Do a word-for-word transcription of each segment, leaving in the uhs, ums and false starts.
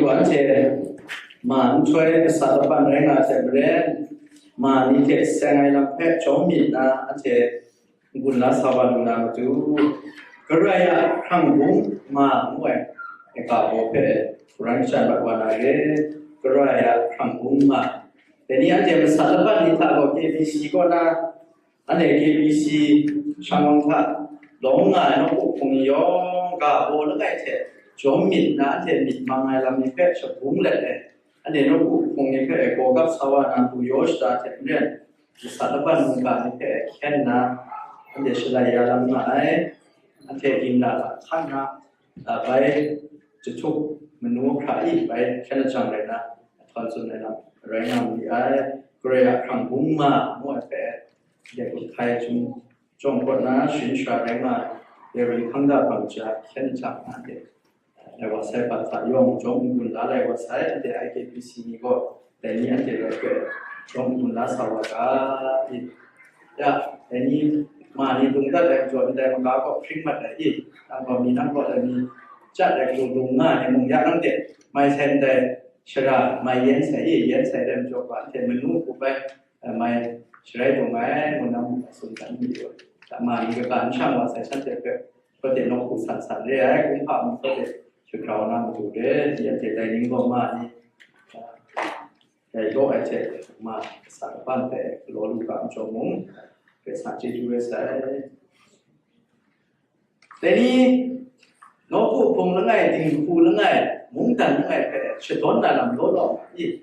Anhte ma nhtoi masat laban rai nga ai hte maren, ma ni hte seng ai lam hpe chyawm myit na, anhte n-gun la sa wa lu na matu, Karai a hkrang bung ma ngu ai ga baw hpe hparan shachyang mat wa na re. Karai a hkrang bung ma. Dai ni anhte masat laban ni hta gaw K B C kaw na, anhte K B C shang hta lawm nga ai nawku hpung ni yawng ga baw langai hte chyawm myit na, anhte myit mang ai lam ni hpe shabung let ai, anhte nawku hpung ni hpe gaw gap sa wa na, du yaw shada hte maren, masat laban mungga ni hpe hkyen nna, anhte shalai ya lam nga ai. Anhte ginra hta hkan nna, a, bai jahtuk manu hkra e bai hkyen lajang rai nna, a, htawn tsun ai lam rai nga ma ai. Karai a hkrang bung ma ngu ai hpe, de hkai chyum jawng kaw na sharin shara rai nga ai, de rin hkang da bang ja hkyen lajang na de, lai wa sai, bat hta yawng chyawm n-gun la lai wa sai, anhte I K B C ni gaw dai ni anhte rai hpe chyawm n-gun la sa wa ga i? Ya, dai ni ma ni lung dat ai majaw, ndai maga gaw hpring mat ai i? Nang gaw mi nang gaw dai ni jat ai majaw lung nga ai mung ya, nang de mai sai ndai shara mai yen sai i? Yen sai dai majaw gaw, anhte manu hku bai, eh, mai sharai dung ai, ngu na mung tsun dan mi wa. Ma ni kaga n shang wa sai, shanhte hpe hpawt e nawku san san re ai, kumhpa mung hpawt e shagrau na matu re, ya hte dai ning gaw ma ni, dai law ai hte ma kasa kaban hpe galaw lu ga majaw mung, Karai Kasang chyeju rai sai. Dai ni, nawku hpung langai, dinghku langai, mungdan langai hpe shadawn na lam law law nga i?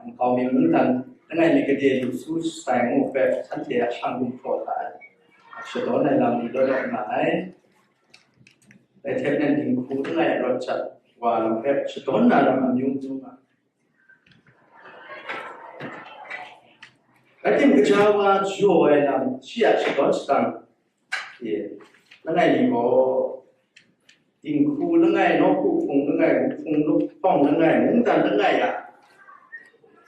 Nkau mi mungdan langai mi gade lu su sai ngu hpe, shanhte a shang gumhpraw hta ai shadawn ai lam ni law law nga ai. Dai hte maren dinghku langai rawt jat wa lam hpe shadawn na lam amyu myu nga. Rai tim, gaja wa jaw ai lam shi a shadawn shadang e, langai mi gaw, dinghku langai, nawku hpung langai, wuhpung lahpawng langai, mungdan langai a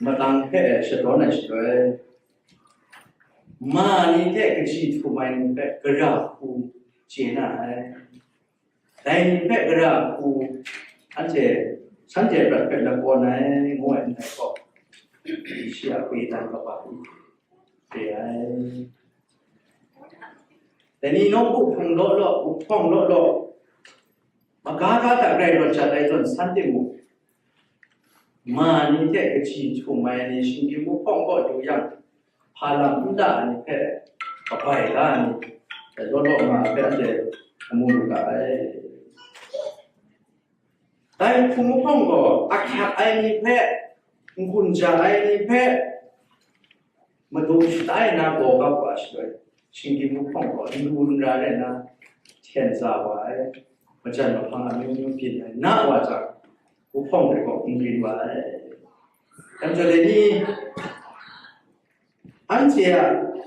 matang hpe shadawn ai shaloi, ma ni hte kaji htum ai ni hpe gara hku chye na ai. Dai ni hpe gara hku anhte, shanhte prat hpe lakawn ai, ngu ai ndai gaw, shi a kwi dan kaba hku re ai. Dai ni nawku hpung law law, wuhpawng law law, maga ga hta grai rawt jat ai tawn san timung, ma ni hte kaji htum ai ni shinggyim wuhpawng kaw du yang, hpa lam n da ai ni hpe kabai la ai ni, law law nga ai hpe anhte amu lu ga ai. Dai hpung wuhpawng gaw ahkyak ai ni hpe, n-gun ja ai ni hpe, madu shatai na gaw kap wa shaloi, shinggyim wuhpawng gaw n lu n ra rai nna, hten za wa ai, majan mahpang amyu myu byin ai, na wa jang, wuhpawng dai gaw n grin wa ai. Dai majaw, dai ni, anhte a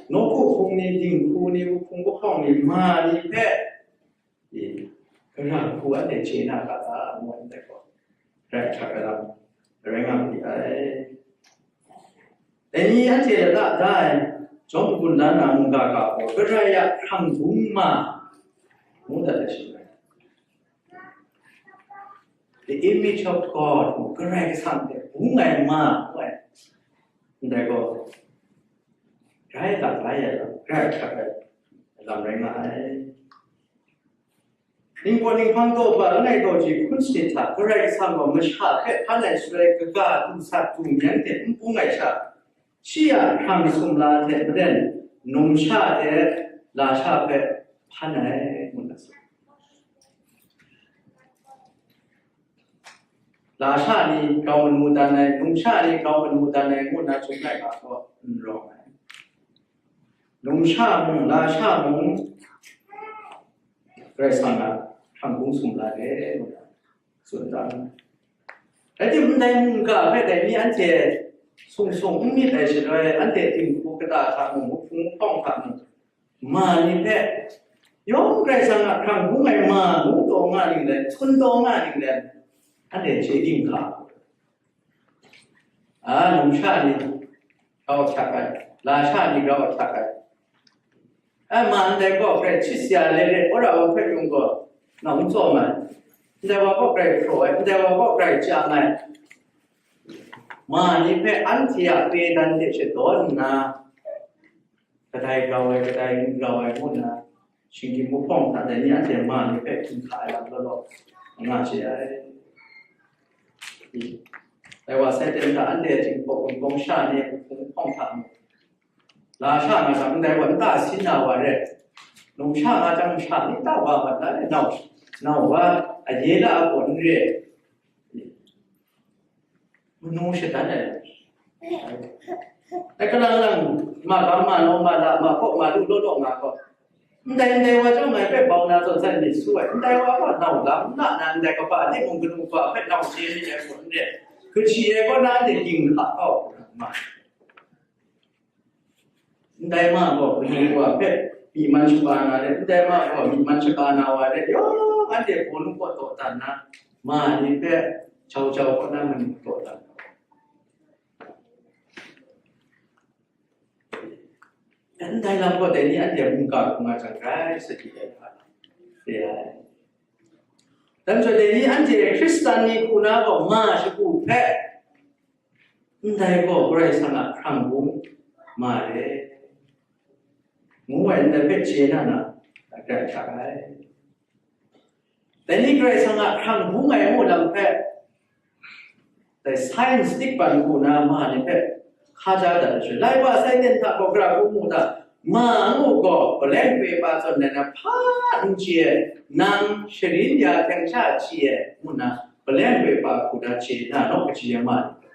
nawku hpung ni, dinghku ni, wuhpung wuhpawng ni, ma ni hpe, i, gara hku anhte chye na ga ta, ngu ai ndai gaw, grai hkrak ai lam rai nga ma ai. Dai ni anhte lata da ai, jawm n-gun la na mungga ga gaw, Karai a hkrang bung ma, ngu dat ai shi rai. The image of God, Karai Kasang hte bung ai ma, ngu ai. Ndai gaw, grai lap lai ai lam, grai hkrak ai lam rai nga ai. Ningpawt ninghpang daw ba langai daw ji hkun sanit hta, Karai Kasang gaw masha hpe hpan ai shaloi, kaga du sat du myen hte n bung ai sha, shi a hkrang sumla hte maren, numsha de lasha hpe hpan ai, ngu na tsun. Lasha ni grau manu dan ai, numsha ni grau manu dan ai, ngu na tsun ai ga gaw n rawng ai. Numsha mung, lasha mung, Karai Kasang a hkrang bung sumla de, ngu na tsun dan ai. Rai timung, ndai mungga hpe dai ni anhte sung sung n myit ai shaloi, anhte dinghku kata hta mung, wuhpung wuhpawng hta mung, ma ni hpe, yawng Karai Kasang a hkrang bung ai ma ngu taw nga ning let, tsun taw nga ning let, anhte chye ging hka. A, numsha ni grau ahkyak ai, lasha ni grau ahkyak ai. A, ma ndai gaw hkrai hti sa ya, lere wora wa hpe yung gaw, nang n tsawm ai. ndai wa kaw grai hpraw ai, ndai wa kaw grai chyang ai, ma ni hpe anhte a pedan hte shadawn nna, kadai grau ai, kadai n grau ai ngu nna, shinggyim wuhpawng hta dai ni anhte ma ni hpe hkyin hka ai lam law law, nga che ai. Dai wa sai ten hta anhte a Jinghpaw Wunpawng sha ni a wuhpawng hta mung, la sha nga jang, ndai wa nta sin na wa re, num sha nga jang, sha ni ta wa mat na re, nau, nau wa, aye la a gaw n re, manu shadan ai. Ai, kalang lang, ma gam, ma naw, ma la, ma hpaw, ma lu, law law nga gaw, ndai, ndai wa chyawm ngai hpe bau na zawn san myit su ai, ndai wa gaw nau lam n na, ndai kaba ni mung kanu kaba hpe nau chye myit ai gaw n re, kaji ai kaw na anhte ginhka kau ma ai. Ndai ma gaw, kanu wa hpe myi man shaga na re, ndai ma gaw, myi man shaga na wa re, yawng anhte hpaw nu kaw taw dan na, ma ni hpe jau jau kaw na manu taw dan na. Ndai lam gaw, dai ni anhte mungga hkung nga jang grai sadi ai hka re ai. Dan majaw, dai ni anhte Hkristan ni hku na gaw, ma shagu hpe, ndai gaw Karai Kasang a hkrang bung ma re, ngu ai ndai hpe chye na na, grai hta ai. Dai ni Karai Kasang a hkrang bung ai ngu lam hpe, dai science tikban hku na ma ni hpe hka ja dat ai shaloi, lai wa sai ten hta gaw gara hku mu ta, ma ngu gaw, paleng pepa zawn nai na hpa n chye ai, nang sharin ya hkyeng sha chye ai, ngu nna paleng pepa hku na chye na naw, kaji ai ma ni hpe.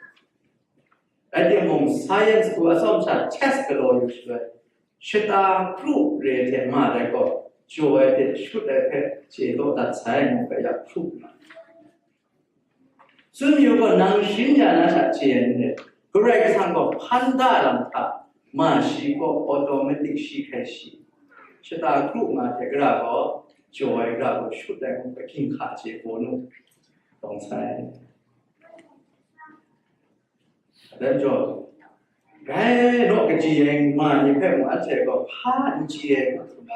Rai timung, science hku atsawm sha test galaw yu shaloi, shata kru re hte ma dai gaw, jaw ai hte shut ai hpe chye taw dat sai ngu hpe ya hkrup nga. Tsun yu gaw, nang sharin ya na sha chye ai n rai, Karai Kasang gaw hpan da lam hta, ma shi gaw automatic shi hkrai shi, shata kru nga hte gara gaw, jaw ai gara gaw shut ai ngu hpe ginhka chye hpaw nu, lawng sai. Dai majaw, rai naw, kaji ai ma ni hpe mung anhte gaw hpa n chye ai hku na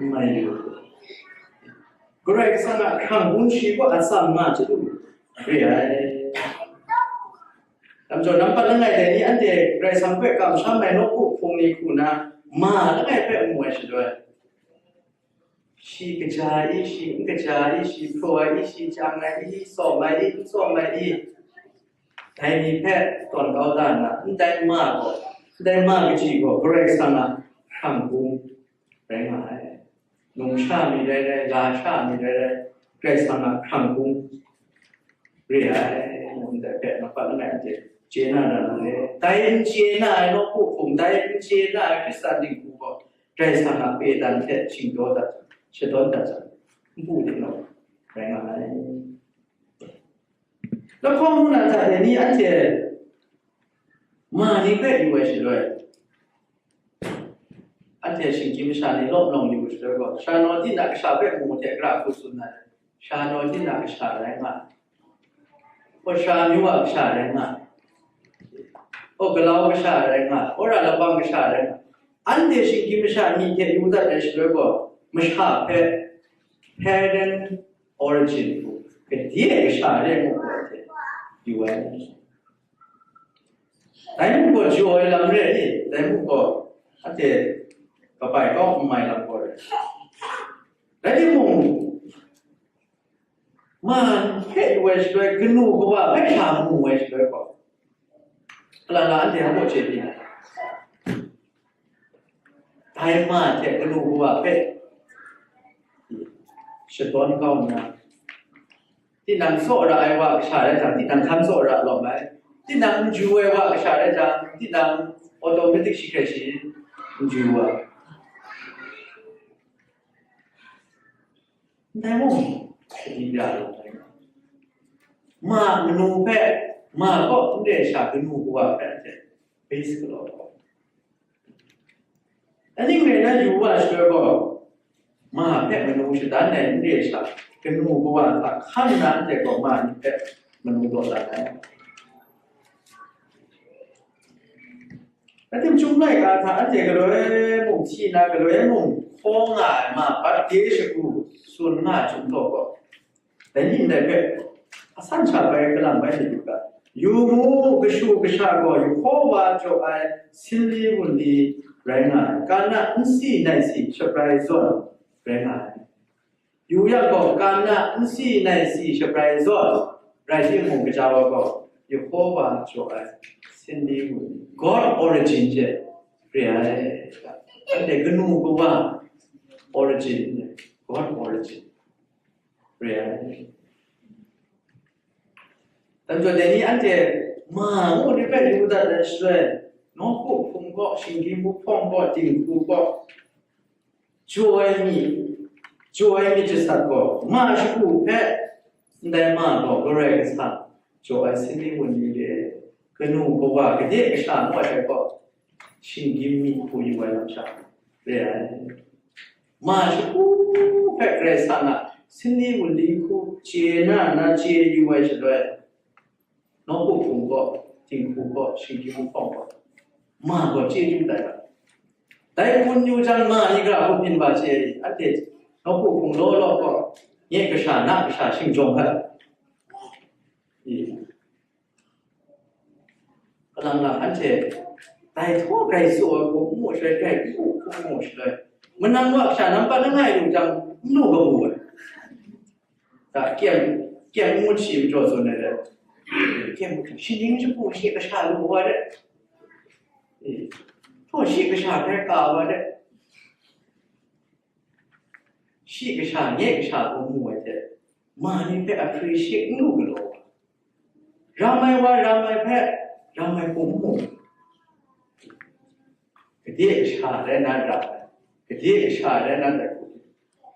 n mai yu. Karai Kasang a hkrang bung shi gaw atsam nga chyalu re ai. Dai majaw, nampat langai dai ni anhte Karai Kasang hpe kamsham ai nawku hpung ni hku na ma langai hpe mu ai shaloi, shi kaja ai, shi n kaja ai, shi hpraw ai, shi chyang ai, shi tsawm ai, n tsawm ai, dai ni hpe tawn kau da nna, ndai ma gaw, ndai ma kaji gaw Karai Kasang a hkrang bung rai nga ai. Numsha mi rai rai, lasha mi rai rai, Karai Kasang a hkrang bung re ai, ndai hpe nampat langai anhte chye na ra na le. Dai n chye na ai nawku hpung, dai n chye na ai Hkristan dinghku gaw, Karai Kasang a pedan hte shingdaw dat jang, shadawn dat jang, npu de naw rai nga ai. Lahkawng ngu na hta e ni anhte ma ni hpe yu ai shaloi, anhte shinggyim masha ni lawm lawng yu ai shaloi gaw, sha naw tinang kasha hpe mu hte gara hku tsun ai. Sha naw tinang kasha rai nga ai. Hkawsha amyu a kasha rai nga ai. Hkaw galau kasha rai nga ai. Wora labang kasha rai nga ai. Anhte shinggyim masha myi hte yu dat ai shaloi gaw, masha hpe parent origin hku, gade kasha re ngu gaw hte yu ai. Dai mung gaw jaw ai lam re i, dai mung gaw anhte kabai kau n mai lam gaw re. Rai timung, ma hpe yu ai shaloi, kanu kawa hpe sha mu ai shaloi gaw, hkala la anhte hpa chye pyi na, dai ma hte kanu kawa hpe shadawn kau nna, tinang tsaw ra ai wa kasha rai jang, tinang hkan tsaw ra lawm ai. Tinang n ju ai wa kasha rai jang, tinang automatic shi hkrai shi n ju ai. Ndai mung, sadi ya lu ai. Ma manu hpe, ma kaw n re sha kanu kawa hpe anhte base galaw ai. Aning rai na yu wa shaloi gaw, ma hpe manu shadan ai n re sha, kanu kawa hta hkan na anhte gaw ma ni hpe manu taw dan ai. Rai tim, Chyum laika hta anhte galoi mung hti na, galoi mung hkaw nga ai ma bat de shagu tsun nga ai chyum gaw, Dai ni ndai hpe, asan sha bai kalang bai myit u ga, yu mu, kashu kasha gaw Yehova jaw ai sinli wunli rai nga ai, kana nsi nai si shabrai zawn rai nga ai. Yu yang gaw, kana nsi nai si shabrai zawn rai timung, gaja wa gaw Yehova jaw ai sinli wunli, God origin hte re ai. Anhte kanu kawa origin, God origin re ai. Dan jaw dai ni anhte ma ngu ni hpe yu dat ai shaloi, nawku hpung kaw, shinggyim wuhpawng kaw, dinghku kaw, jaw ai mi, jaw ai mi jasat gaw, ma shagu hpe ndai ma gaw Karai Kasang jaw ai sinli wunli re, kanu kawa, kade kasha ngu ai hpe gaw, shinggyim mi hku yu ai lam sha re ai. Ma shagu hpe Karai Kasang a sinli wunli hku chye na na chye yu ai shaloi, nawku hpung kaw, dinghku kaw, shinggyim wuhpawng kaw, ma gaw chye yu dat ai. Dai hpun yu jang, ma ni gara hpun byin wa chye ai, anhte nawku hpung law law kaw, nye kasha, na kasha shing jawng hkat. I. Kalang lang anhte dai htaw grai tsaw ai hku n mu shaloi, grai n mu hku n mu shaloi, manang wa kasha nampat langai lu jang, n lu kabu ai. Da kyem, kyem ngut shi majaw tsun ai le, kyem ngut shi, shi ning shagu shi kasha lu wa de, eh, htaw shi kasha hpe ka wa de, shi kasha, nye kasha hku mu ai hte, ma ni hpe appreciate n lu galaw wa, ram ai wa ram ai hpe ram ai hku n mu. Kade kasha rai na ra ai, kade kasha rai na ra ai hku,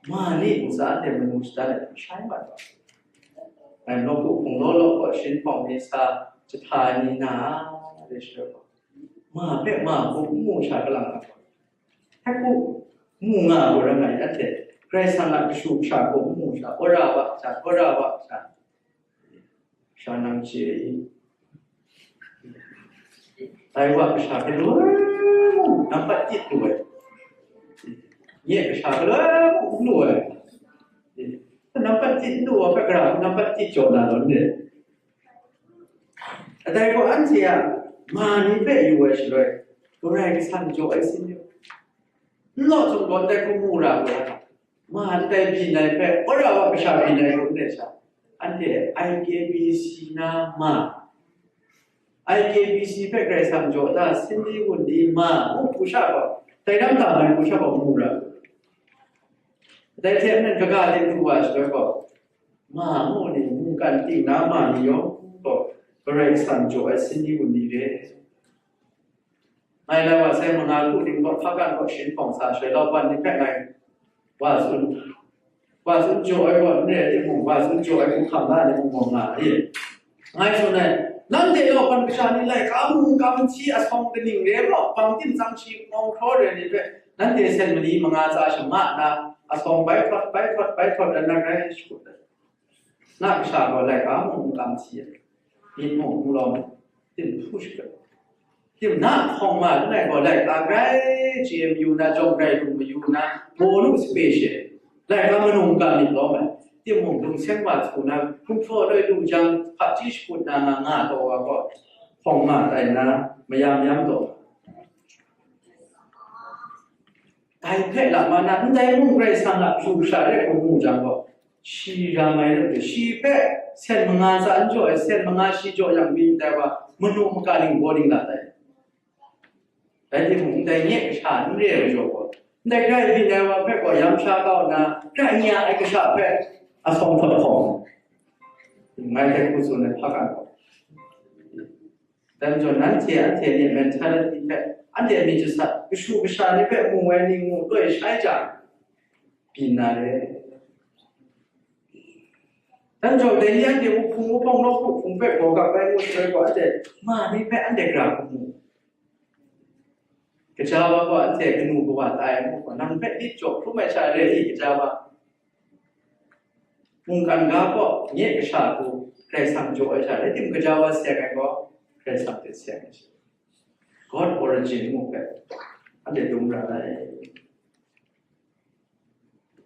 ma ni ntsa hte manu shada ai hku shai mat wa. Ngai nawku hpung law law kaw shin hpawng mi sa jahta ai ni na re shadawn gaw, ma hpe ma hku n mu sha kalang ai gaw, hpe hku mu nga ai gaw rai ngai, anhte Karai Kasang a kashu kasha hku n mu sha, wora wa sha, wora wa sha, sha nang chye i. Dai wa kasha galoi mung nampat tit lu ai, nye kasha galoi mung n lu ai, nampat tit n lu ai hpe, gara nampat tit jaw na law n re. Dai gaw anhte a ma ni hpe yu ai shaloi, Karai Kasang jaw ai sin yu. N law htung gaw, dai hku mu ra ai, ma ndai byin ai hpe, wora wa kasha byin ai hku n rai sha, anhte I K B C na ma, I K B C hpe Karai Kasang jaw da, sinli wunli ma, ngu hku sha gaw, dai ram da mai hku sha gaw mu ra. Dai hte maren kaga de du wa shaloi gaw, ma ngu ni mungkan ting na ma ni yawng gaw, Karai Kasang jaw ai sinli wunli re. Ngai lai wa sai manga hku ting gaw, hpakan gaw shin hpawng sa, shaloi law ban ni hpe ngai wa tsun, wa tsun jaw ai gaw n re ai timung, wa tsun jaw ai hku hkam la ai ni mung gaw nga ai. Ngai tsun ai, nanhte law ban kasha ni laika mungkan hti asawng kaning re gaw, bang timung shi ngawng hkraw re ai ni hpe, nanhte sen mali manga tsa shama na, asawng bai hkawt, bai hkawt, bai hkawt dan na rai shakut ai. Na kasha gaw laika mung n kam hti ai, myit mung n lawm ai, tim hpu shakut ai, tim na hpawng ma langai gaw laika grai chye mayu na, jawng grai lu mayu na, bawnu sape she ai, laika manu n kam myit lawm ai, timung lungseng wa htu na, hkumhpraw loi lu jang, hpaji shakut na nga nga taw wa gaw, hpawng ma tai na, mayam yam taw. Dai hpe la ma na, ndai mung Karai Kasang a pru sha re hku mu jang gaw, shi ram ai rai, shi hpe sen manga tsa n jaw ai, sen manga shi jaw yang mi ndai wa, manu maka ning baw ning la tai. Rai timung, ndai nye kasha n re ai majaw gaw, ndai grai byin ai wa hpe gaw yam sha kau nna, grai nya ai kasha hpe asawng hpawt hkawm, ngai hpe hku tsun ai hpakan gaw. Dan jaw, nanhte, anhte ni mentality hpe, anhte myit jasat, kashu kasha ni hpe mu ai ni ngu loi shai jang, byin na re. Dan jaw, dai ni anhte wuhpung wuhpawng nawku hpung hpe gaw gap ai ngu shaloi gaw, anhte ma ni hpe anhte gara hku mu. Kaja wa gaw anhte kanu kawa tai ai ngu gaw, nang hpe lit jaw hkrum ai sha re i, kaja wa? Mungkan ga gaw nye kasha hku Karai Kasang jaw ai sha, rai timung, kaja wa seng ai gaw Karai Kasang hte seng ai sha. God origin ngu hpe anhte dum ra ai.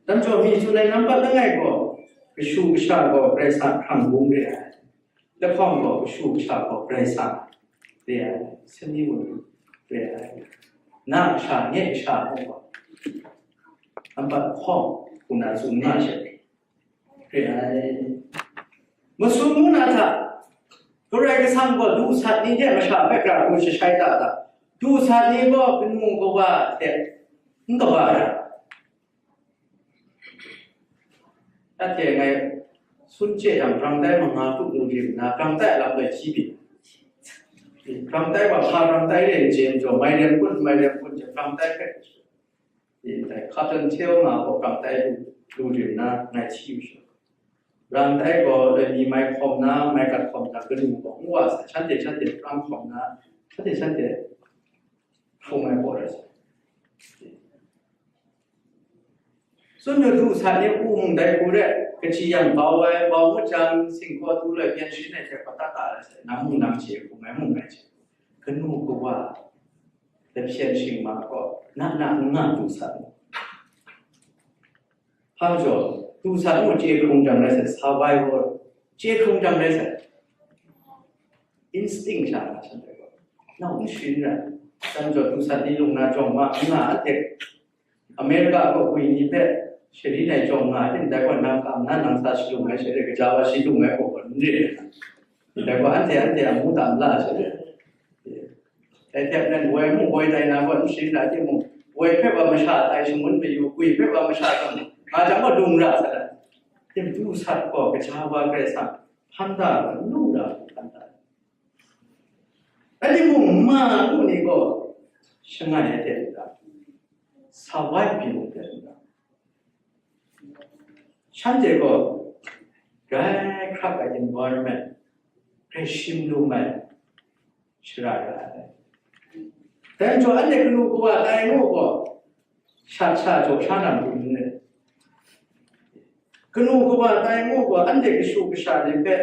Dan jaw, mi tsun ai nampat langai gaw, Kashu kasha gaw Karai Kasang hkrang bung re ai. Lahkawng gaw kashu kasha gaw Karai Kasang re ai. Sani mung re ai. Na kasha, nye kasha mung gaw, nampat lahkawng hku na tsun nga ai. Re ai. Masum ngu na hta, Karai Kasang gaw du sat ni hte masha hpe gara hku shashai ta ta? Du sat ni gaw kanu kawa hte n kaba ra. Anhte ngai sun chye yang, brang tai manga tup lu rim nna, brang tai a lam lai hti byin. Brang tai wa hpa brang tai re n chye n jaw, mai rem kun, mai rem kun hte brang tai hpe, dai hkap dan hte nga gaw brang tai lu, lu rim nna, ngai hti yu sha. Brang tai gaw loi mi mai hkawm na, mai gat hkawm na, kanu gaw n wa sai, shanhte, shanhte hpang hkawm na, shanhte, shanhte hpung ai gaw rai sai. Tsun yu, du sat ni u mung dai hku re, kaji yang bau ai, bau ngut jang, singhkaw du loi byen shin ai hte hpa ta ta ai sai, nang mung nang chye hku, ngai mung ngai chye hku, kanu kawa lahpyen shingma gaw na na n nga du sat mu. Hpa majaw, du sat mu chye hkrung jang rai sai, survival, chye hkrung jang rai sai. Instinct sha nga shanhte gaw, nau n sharin ra, hpa majaw, du sat ni lung na jawng ma n nga a hte, America a kaw gwi ni hpe sharin ai jawng nga ai tim, dai gaw nang kam na nang sa shalung ai sha re, kaja wa shi lung ai gaw n re ai. Dai gaw anhte, anhte a mu tam la sha re. Dai hte maren woi mung woi tai na gaw n sharin ra timung, woi hpe wa masha tai shangun mayu, gwi hpe wa masha tawn nga jang gaw lung ra sa ai. Tim du sat gaw kaja wa Karai Kasang hpan da, n lu ra hpan da. Rai timung, ma ngu ni gaw shangai ai hte n ra, survive byin ai hte n ra, shanhte gaw grai hkrak ai environment, grai shim lum ai shara ra ai. Dai majaw, anhte kanu kawa tai ngu gaw, shat sha jaw sha na matu n rai. Kanu kawa tai ngu gaw, anhte kashu kasha ni hpe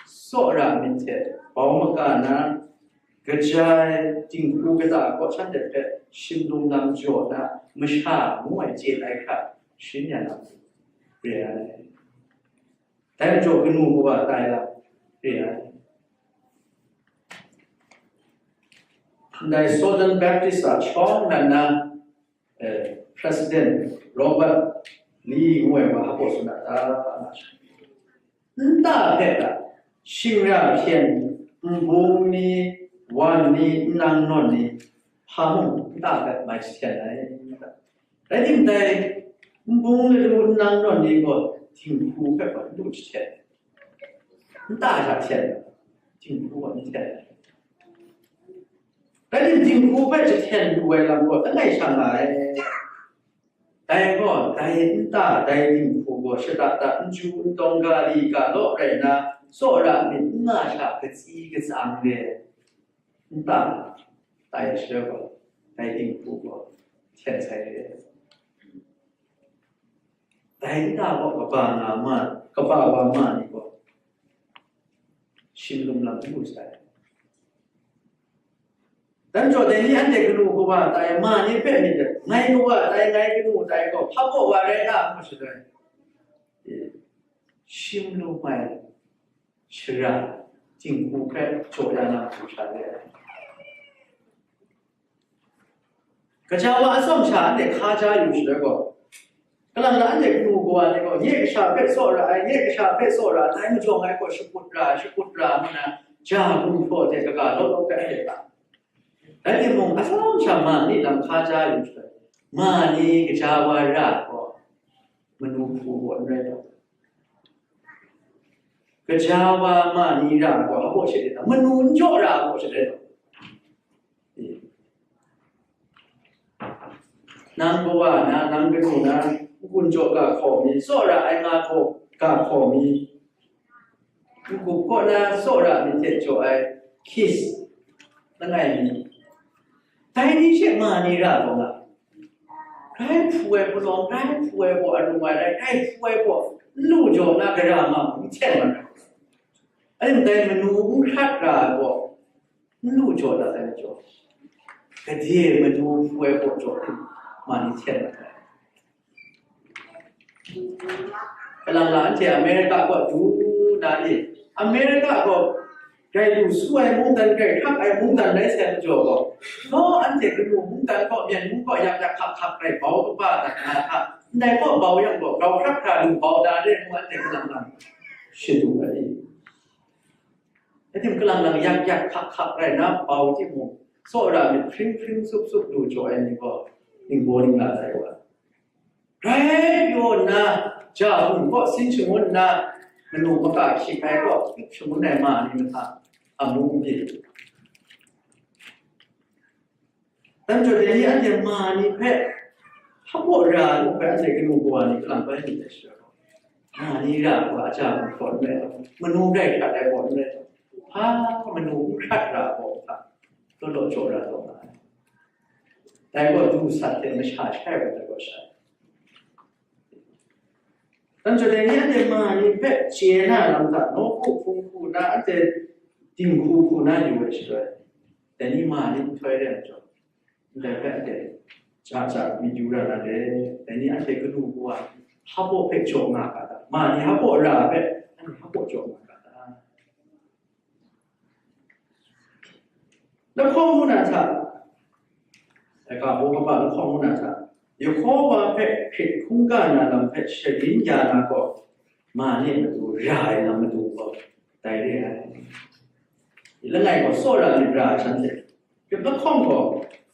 tsawra myit hte bau maga na, kaja ai dinghku kata kaw shanhte hpe shim lum lam jaw na, masha ngu ai chye tai hkra sharin ya na matu re ai. Dai majaw, kanu kawa tai lam re ai. Ndai Southern Baptist a shawng nan na, eh, President Robert Lee ngu ai wa hpa baw tsun a ta? Nta hpe ta, shingra hpyen, nbung ni, wan ni, nnang nawn ni, hpa mung nta hpe mai jahten ai. Rai timung, dai nbung lalu nnang nawn ni gaw dinghku hpe gaw n lu jahten, nta hta hten, dinghku gaw n hten. Rai timung, dinghku hpe jahten lu ai lam gaw langai sha nga ai. Dai gaw, dai nta, dai dinghku gaw shada da n chyu n tawng, ga li ga law rai nna, tsawra myit n nga sha, katsi katsang re ai. Nta tai shaloi gaw, dai dinghku gaw hten sai re ai. Dai nta gaw kaba nga ma, kaba wa ma ni gaw shim lum lam n lu sai. Dan jaw, dai ni anhte kanu kawa tai, ma ni hpe myit dai, ngai kawa tai, ngai kanu tai gaw, hpa baw wa rai na, ngu shaloi, shim lum ai shara, dinghku hpe jaw ya na matu sha re ai. Kaja wa atsawm sha anhte hkaja yu shaloi gaw, kalang na anhte kanu kawa ni gaw, nye kasha hpe tsawra ai, nye kasha hpe tsawra ai, dai majawng ai gaw shakut ra ai, shakut ra ai ngu na, ja gumhpraw hte kaga law law hpe anhte ta. Rai timung, atsawm sha ma ni lam hkaja yu shaloi, ma ni kaja wa ra ai gaw, manu hpu gaw n rai taw. Kaja wa ma ni ra ai gaw, hpa baw she rai taw, manu n jaw ra ai gaw she rai taw. Nang kawa na, nang kanu na, n-gun jaw ga hkaw mi, tsawra ai nga gaw ga hkaw mi, n-gup kaw na tsawra myit hte jaw ai kiss langai mi, dai ni she ma ni ra gaw nga. Grai hpu ai palawng, grai hpu ai gaw aru ai rai, grai hpu ai gaw n lu jaw na, gara ma mung n hten mat ai. Anhte manu n hkrat ra ai gaw, n lu jaw dat ai majaw, gade manu hpu ai gaw jaw tim, ma ni hten mat ai. Kalang la anhte America kaw du na e, America kaw grai lu su ai mungdan, grai hkrak ai mungdan rai sai majaw gaw, law anhte kanu mungdan kaw, myen mung kaw yak yak hkak hkak rai bau kaba dat na hta, ndai kaw bau yang gaw, grau hkrak hkra lu bau da re ngu anhte kalang lang shadu ai. Rai tim, kalang lang yak yak hkak hkak rai na bau timung, tsawra myit hpring hpring sup sup lu jaw ai ni gaw, ningbaw ningla tai wa. Rai pyaw nna, ja hpung kaw sin shangun nna, manu maka hkying ai kaw hkying shangun ai ma ni mahta amu n byin. Dan jaw, dai ni anhte ma ni hpe hpa baw ra lu hpe, anhte kanu kawa ni kalang bai myit dai shara, ma ni ra wa, a ja hpung kaw n rai, manu rai hkrat ai kaw n rai, hpa manu n hkrat ra ai kaw hta, law law jaw ra taw nga ai. Dai gaw du sat hte masha shai wa ai gaw sha ai. Dan jaw, dai ni anhte ma ni hpe chye na lam hta, nawku hpung hku na, anhte dinghku hku na yu ai shaloi, dai ni ma ni nhtoi re ai majaw, ndai hpe anhte ja ja myit yu ra na re. Dai ni anhte kanu kawa hpa baw hpe jaw nga ga ta? Ma ni hpa baw ra hpe anhte hpa baw jaw nga ga ta? Lahkawng ngu na hta, laika baw kaba lahkawng ngu na hta, Yehova hpe hkrit hkungga na lam hpe sharin ya na gaw, ma ni a matu ra ai lam matu gaw dai re ai. Langai gaw tsawra myit ra ai shanhte, lahkawng gaw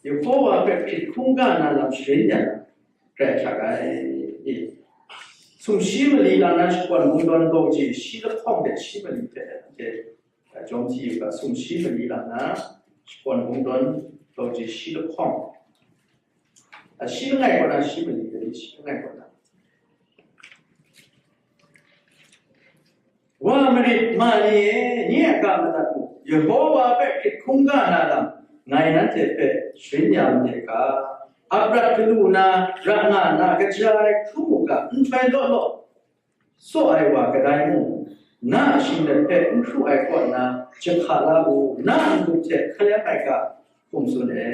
Yehova hpe hkrit hkungga na lam sharin ya na, grai hkyak ai. Sumshi mali lang na shakawn kungdawn kau ji shi lahkawng hte shi mali hpe anhte jawm hti yu ga, sumshi mali lang na shakawn kungdawn kau ji shi lahkawng. A, shi langai kaw na shi mali, shi langai kaw na. Wa marit ma ni e, nye a ga madat mu, Yehova hpe hkrit hkungga na lam ngai nanhte hpe sharin ya made ga, aprat galu na, ra nga na, kaja ai hkrum u ga, nhtoi law law tsaw ai wa kadai mung, na a shinglet hpe n hkru ai kaw na jahka la u, na n-gup hte hkalem ai ga hkum tsun e.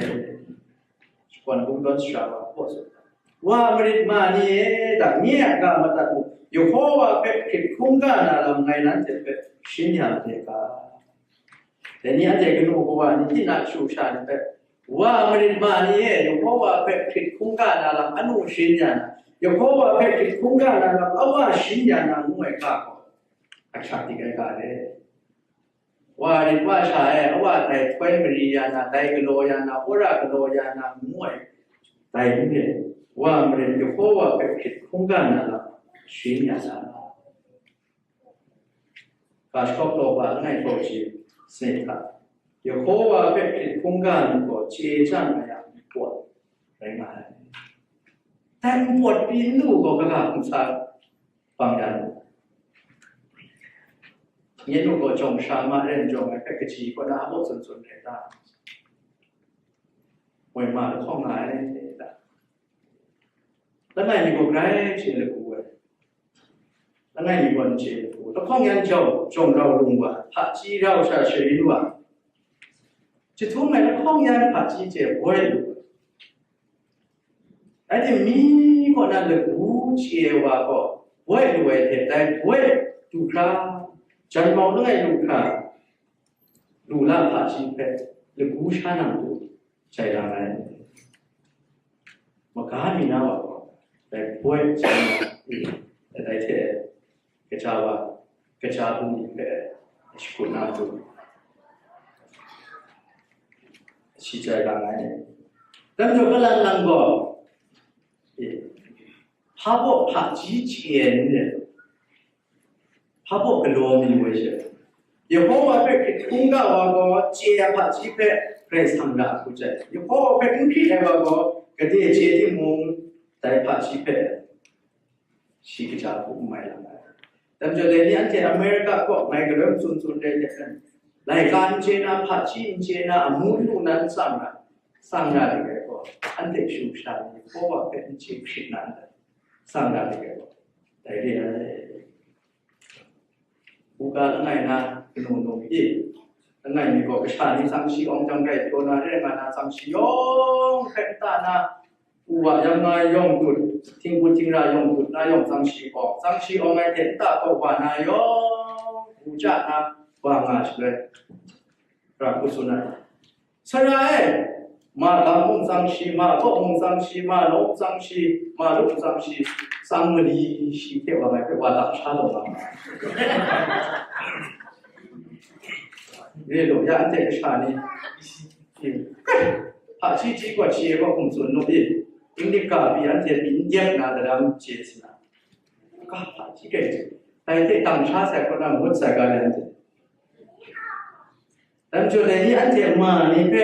Shakawn kungdawn sara wa hpaw tsun, wa marit ma ni e, da, nye a ga madat mu, Yehova hpe hkrit hkungga na lam ngai nanhte hpe sharin ya made ga. Dai ni anhte kanu kawa ni, tinang shu sha ni hpe, wa marit ma ni e, Yehova hpe hkrit hkungga na lam anu sharin ya na, Yehova hpe hkrit hkungga na lam awa sharin ya na ngu ai ga gaw, ahkyak dik ai ga re. Wa rit wa sha e, awa dai htoi mari ya na, dai galaw ya na, wora galaw ya na ngu ai, dai n re, wa marit Yehova hpe hkrit hkungga na lam sharin ya na. Ga shakawn taw hpa langai kaw ji saw hta, Yehova hpe hkrit hkungga myit gaw chye chyang ai a myit gaw rai nga ai. Dai npawt pyi n lu gaw, kaga hkum sa bang ya nu? Nye nu gaw jawng sha ma ren jawng ai hpe kaji kaw na a baw tsun tsun rai ta? Moi ma lahkawng nga ai ta? Langai mi gaw grai chye lagu ai. Langai mi gaw n chye lagu. Lahkawng yan jau, jawng rau lung wa, hpaji rau sha sharin wa. Jahtum ai lahkawng yan hpaji hte boi lu. Rai timung, mi kaw na lagu chye wa gaw, boi lu ai hte dai boi du hkra, jan mau langai lu hkra, lu la hpaji hpe lagu sha nang du. Jai lang ai. Maga mi na wa gaw, dai boi, dai hte kaja wa, kaja bungli hpe shakut na hku, shi jai lang ai. Dan jaw kalang lang gaw, hpa baw hpaji chye n rit, hpa baw galaw mi woi she. Yehova hpe hkrit hkungga wa gaw, chye a hpaji hpe Karai Kasang ra hku jai. Yehova hpe n hkrit ai wa gaw, gade chye timung, dai hpaji hpe shi kaja hku n mai lang ai. Dan jaw dai ni anhte America kaw ngai galoi matsun tsun re ai hte, laika n chye na, hpaji n chye na, amu n lu na n tsang na, tsang na dik ai gaw, anhte shu sha ni Yehova hpe n chye hkrit na ndai, tsang na dik ai gaw, dai re ai. Buga langai na kanu num pyi, langai mi gaw kasha ni tsang shi awng jang rai pyaw na re nga na, tsang shi yawng hpe nta na, u wa yang nga yawng dut, htingbu htingra yawng dut na yawng tsang shi awng, tsang shi awng ai hte nta kaw wa na yawng, u chya na wa nga shaloi, ra hku tsun ai. Sara e, ma gam mung tsang shi, ma kaw mung tsang shi, ma law tsang shi, ma lu tsang shi, tsang mali shi hte wa ngai hpe wa dang sha taw nga ma ai. Re law ya, anhte kasha ni, hpa chi chi gaw chi e gaw hkum tsun nu i, English ga pyi anhte pyi n dep na daram chye si na. Ga hpa chi kai chye, dai hte dang sha sai kaw na ngut sai ga le anhte. Dai majaw dai ni anhte ma ni hpe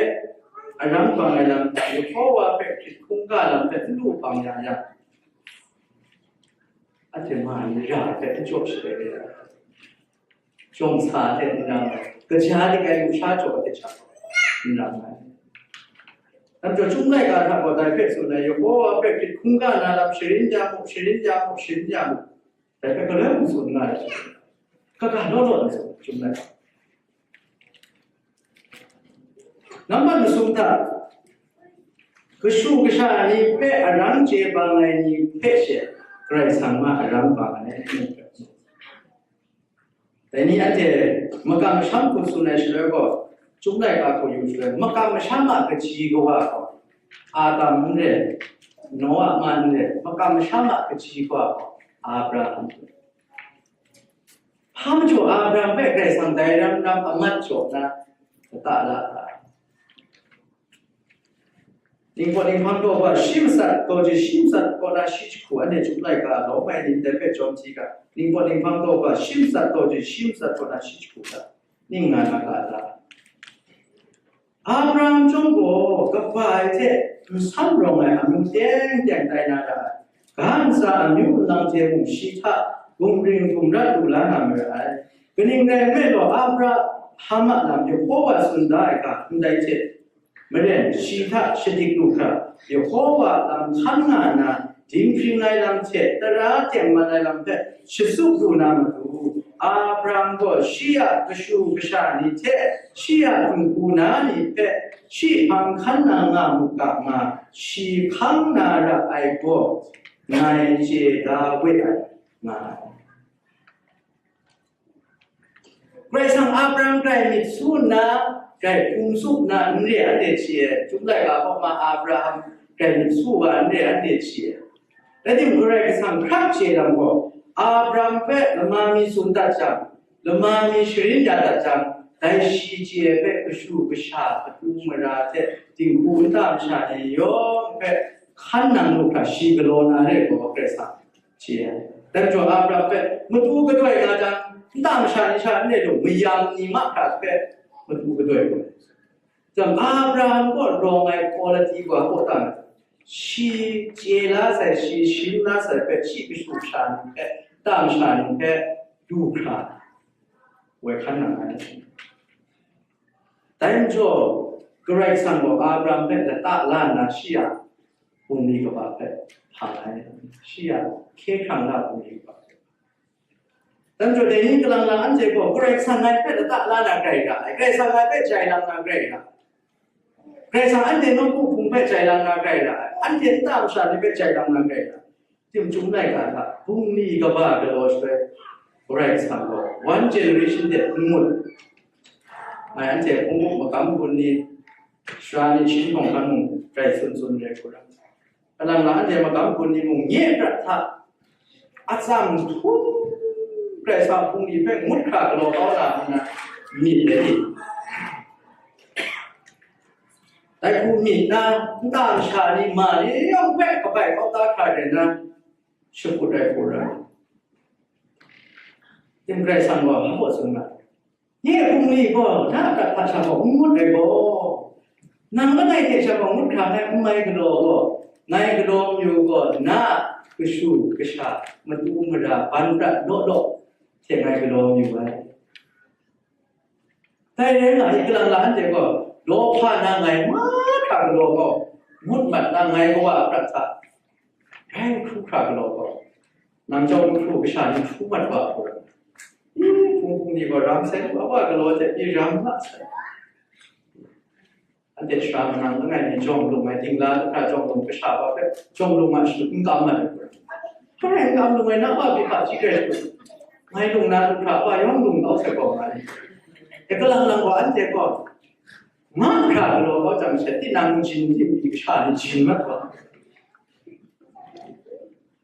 aram bang ai lam hta, Yehova hpe hkrit hkungga lam hpe n lu bang ya yang, anhte ma ni ra hpe n jaw sharai ya, jawng sa hte n ram ai, kaja dik ai lusha jaw hte sha n ram ai. Dai majaw Chyum laika hta gaw dai hpe tsun ai, Yehova hpe hkrit hkungga na lam sharin ya mu, sharin ya mu, sharin ya mu. Dai hpe galoi mung tsun nga ai, kaga law law na tsun, Chyum laika. Nambat masum hta, kashu kasha ni hpe aram chye bang ai ni hpe she Karai Kasang ma aram bang ai. Dai ni anhte makam masham hku tsun ai shaloi gaw, Chyum laika hku yu shaloi, makam masham a kaji kawa gaw, Adam n re, Noa ma n re, makam masham a kaji kawa gaw, Abraham. Hpa majaw Abraham hpe Karai Kasang dai ram ram amat jaw na lata la ai. Ningpawt ninghpang daw hpa shi matsat, daw ji shi matsat kaw na shi jahku, anhte Chyum laika lawm ai ni ndai hpe jawm hti ga, ningpawt ninghpang daw hpa shi matsat, daw ji shi matsat kaw na shi jahku hta ning nga na ga ta? Abraham chyawm gaw kaba ai hte n san rawng ai amyu teng teng tai na ra ai. Ga ntsa amyu nlang hte mung shi hta gumring gumrat lu la na mara ai. Kaning rai nme law, Abraham a lam Yehova tsun da ai ga ndai hte maren shi hta shadik lu hkra, Yehova lam hkan nga nna, dinghpring ai lam hte tara tengman ai lam hpe shatsup lu na matu, Abraham gaw shi a kashu kasha ni hte shi a dinghku na ni hpe shi hpang hkan na nga mu ga nga, shi hkang na ra ai gaw ngai chye da we ai nga ai. Karai Kasang Abraham grai myit su nna, grai hpung su nna n re anhte hti e, Chyum laika hpawt ma Abraham grai myit su wa n re anhte hti e. Rai timung, Karai Kasang hkrak chye lam gaw, Abraham hpe lama mi tsun dat jang, lama mi sharin ya dat jang, dai shi chye ai hpe kashu kasha, matu mara hte dinghku nta masha ni yawng hpe hkan nang lu hkra shi galaw na re gaw, Karai Kasang chye ai. Dai majaw Abraham hpe matu gadoi nga jang, nta masha ni sha n re lu, mayam ni mahkra hpe matu gadoi gaw. Jang Abraham kaw rawng ai quality gaw hpaw ta, shi chye la sai, shi sharin la sai hpe shi kashu kasha ni hpe, nta masha ni hpe du hkra woi hkan nang ai. Dai majaw, Karai Kasang gaw Abraham hpe lata la nna shi a bungli kaba hpe hpang ai, shi a hkye hkrang na bungli kaba hpe. Dai majaw, dai ni kalang lang anhte gaw Karai Kasang ngai hpe lata la na grai ra ai, Karai Kasang ngai hpe jai lang na grai ra ai, Karai Kasang anhte nawku hpung hpe jai lang na grai ra ai, anhte nta masha ni hpe jai lang na grai ra ai. Timung Chyum laika hta bungli kaba galaw shaloi, Karai Kasang gaw one generation de n ngut. Ngai anhte hpung hpung magam gun ni, sara ni, shi hkawng hkan mung grai tsun tsun re hku ra. Kalang lang anhte magam gun ni mung nye prat hta atsam htum Karai Kasang bungli hpe ngut hkra galaw kau na nna myit dai ni? Dai hku myit na, nta masha ni ma ni yawng hpe kabai kau da hkra rai nna, shakut ai hku rai. Tim Karai Kasang gaw hpa tsun nga, nye bungli gaw na a prat hta sha gaw n ngut ai gaw, nang langai hte sha gaw ngut hkra ngai n mai galaw gaw, ngai galaw mayu gaw na a kashu kasha, matu mara, ban prat law law hte ngai galaw mayu ai. Dai rai nga ai, kalang lang anhte gaw, law hpa na ngai mahkra galaw gaw, ngut mat na ngai kawa a prat hta, rai hkru hkra galaw gaw, nang chyawm hkru kasha ni hkru mat wa hku rai. Hpung hpung ni gaw ram sai, wa wa galaw hte pyi ram la sai. Shara manang langai mi jawng lung ai, dingla lu hkra jawng lung kasha wa hpe, jawng lung a shut n kam ai. Hpa rai n kam lung ai, na wa bi hpa ji rai shut. Ngai lung na lu hkra wa yawng lung kau sai gaw nga ai. E kalang lang gaw anhte gaw, nga hkra galaw kau jang she, tinang jin di mi kasha ni jin mat wa.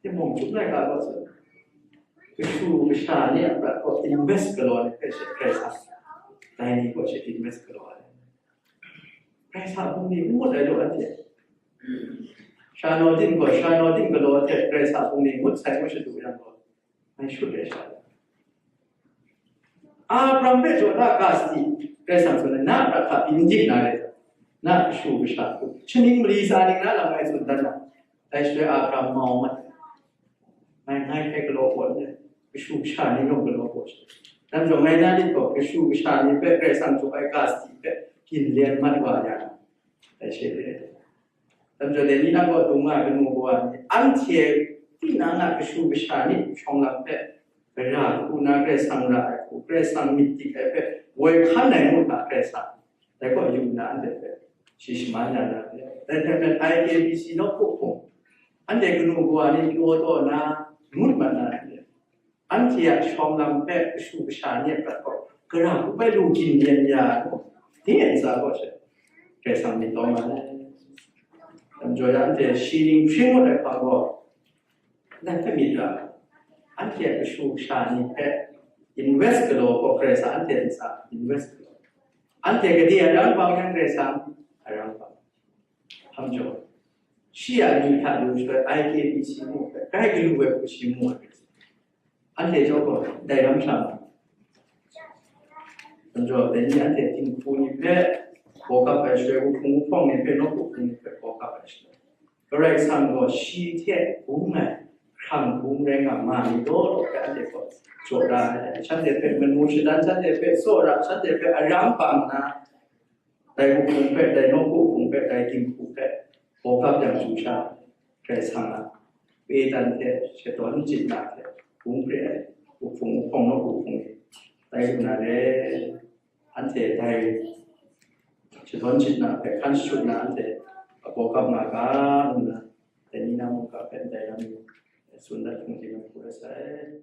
Tinmawng chyum laika gaw tsun, kashu kasha ni a prat gaw invest galaw ai hpe she Karai Kasang, dai ni gaw she invest galaw ai. Karai Kasang bungli n ngut ai lu anhte. Sha naw din gaw, sha naw din galaw hte Karai Kasang bungli ngut sai ngut shadu yang gaw, ngai shut ai sha. Abraham hpe jaw da ga sadi, Karai Kasang tsun ai, na a prat hta pyi n dik na rai, na kashu kasha hku, shaning mali tsa ning na lam ngai tsun dan na, dai shaloi Abraham mau mat ai. Ngai, ngai hpe galaw pawt ai, kashu kasha ni yawng galaw pawt ai. Dai majaw, ngai na nit gaw kashu kasha ni hpe Karai Kasang jaw ai ga sadi hpe byin lyen mat wa ya, dai she re ai. Dai majaw, dai ni na gaw dung nga ai kanu kawa ni, anhte tinang a kashu kasha ni shawng lam hpe, gara hku na Karai Kasang ra ai hku, Karai Kasang myit dik ai hpe woi hkan ai ngu hta Karai Kasang, dai gaw yu nna anhte hpe shi shaman ya na re. Dai hte maren I K B C nawku hpung, anhte kanu kawa ni pyaw taw na, ngut mat na re. Anhte a shawng lam hpe kashu kasha ni a prat gaw, gara hku bai lu ginlyen ya ai gaw, dai ntsa gaw she, Karai Kasang myit taw nga ai. Dai majaw ya anhte shi ning hpring ngut ai hpa gaw, dai hpe myit ra, anhte a kashu kasha ni hpe invest galaw gaw, Karai Kasang anhte ntsa invest galaw. Anhte gade a rang bang yang Karai Kasang a rang bang. Hpa majaw, shi a ni hta lu shaloi I K B C mu hpe, grai galu ai hku shi mu ai. Anhte jaw gaw, dai ram hta mu. Hpa majaw, dai ni anhte dinghku ni hpe, baw kap ai shaloi, wuhpung wuhpawng ni hpe, nawku hpung ni hpe, baw kap ai shaloi, Karai Kasang gaw shi hte bung ai hkrang bung rai nga ma ni law law hpe anhte gaw jaw da ai. Shanhte hpe manu shadan, shanhte hpe tsawra, shanhte hpe arang bang nna, dai wuhpung hpe, dai nawku hpung hpe, dai dinghku hpe, baw kap yang chyu sha, Karai Kasang a pedan hte shadawn chyit na hte bung pre ai wuhpung wuhpawng nawku hpung ni, dai lu na re. Anhte dai shadawn chyit na hpe hkan shut na, anhte a baw kap nga ga, ngu nna, dai ni na mungga hpe ndai lam ni tsun dat hpung hte na hku rai sai.